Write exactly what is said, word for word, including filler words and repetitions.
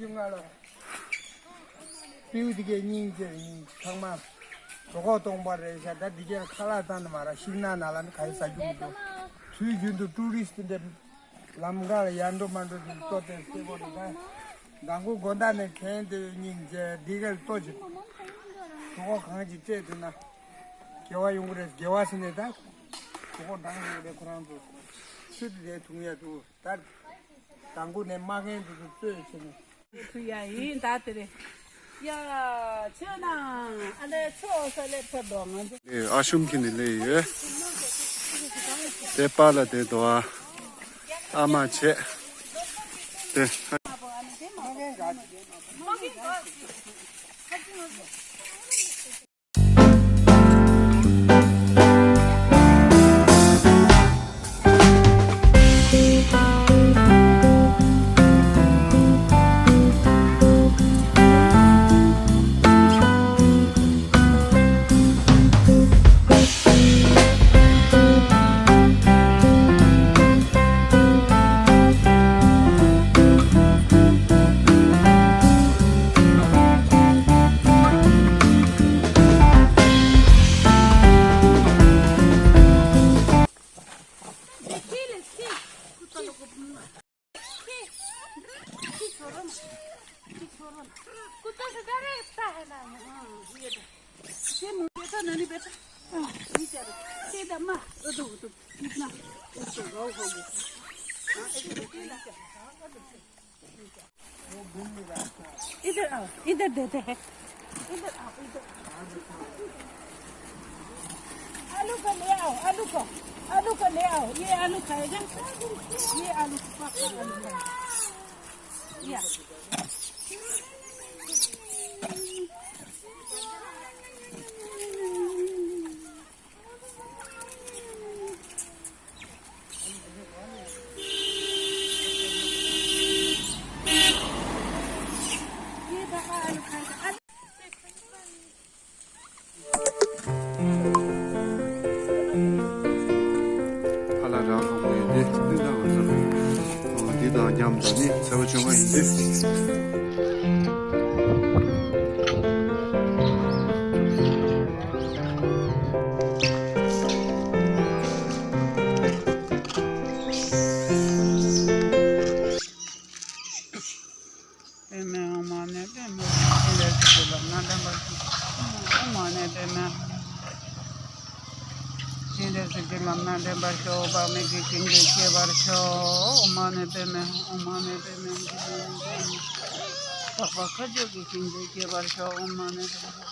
ང་ལ་སྤྲེའུ་དེ་གའི་སྙིང་རྗེ་སྙིང་ཚང་མ་གྲོད་ཁོག་སྟོང་པ་རེད་ཤག་ད་འདི་གའི་ཁ་ལག་བཏང་ནས་མ་ར་ཤིང་ནགས་ནང་ལ་ནི་ག་རེ་ཟ་རྒྱུ་མི་འདུག་དུས་རྒྱུན་དུ་ཀྲུ་རི་སི་ཊི་འདི་ལམ་ཁ་ལ་ཡར་འགྲོ་མར་འགྲོ་དེ་ལྟོ་དེ་སེ་གོ་རེད་ད། མདང་དགོང་དགོང་དག་ནས་གན་དེ་སྙིང་རྗེ་འདི་གའི་ལྟོ་ཅིག་གྲོད་ཁོག་གང་ཅིག་སྤྲད་ཐུབ་ན་དགེ་བ་ཡོང་གི་རེད། དགེ་བ་ཟེར་ནས་ད་གྲོད་ཁོག་འགྲངས་ཡོང་གི་རེད། ཁོ་རང་ཚོ་ཆུ་དེ་དེ་འཐུང་ཡ་འདུག་ད་མདང་དགོང་ནས་མ་གན་དེ་ཚོ་བཙོས་བྱས་ནས། ཁུ་ཡ་ཡིན་ད་དེ་རེད། ཡ་ཆོས་ནང་ཨ་ལས་ཆོས་ས་ལས་ཕེབས་འགྲོ་ང་ཚོ། ཨེ་ཨ་ཤུམ་གྱི་ནི་ལས་ཡོད། དེ་པ་ལ་དེ་དོ་ཨ་ཨ་མ་བྱས། དེ། इधर आओ, इधर दे दे। इधर आओ, इधर। आलू को ले आओ, आलू को, आलू को ले आओ। ये आलू खाएगा, ये आलू, पापा आलू खाएगा। या। ཧ་ལ་ར་ཧ་མོ་ཡིན་ཏེ། འདི་འདྲ་བ་ན། འོ་འདི་དང་མཉམ་དུ་ནི་ཚེས་པ་བཅོ་ལྔ་ཡིན་ཏེ། པདྨེ་ཨོཾ་མ་ཎི་པདྨེ། ཕྱི་འདིར་གཟིགས་པའི་ལམ་སྣ་འདྲེན་པར་ཤོག་ཨོཾ་མ་ཎི་པདྨེ། ཕྱི་འདིར་གཟིགས་པའི་ལམ་སྣ་འདྲེན་པར་ཤོག་དཔག་མེད་ཀྱི་ཞིང་དུ་སྐྱེ་བར་ཤོག་ཨོཾ་མ་ཎི་པདྨེ། ཨོཾ་མ་ཎི་པདྨེ། འཕགས་པ་མཁའ་སྤྱོད་ཀྱི་ཞིང་དུ་སྐྱེ་བར་ཤོག་ཨོཾ་མ་ཎི་པདྨེ།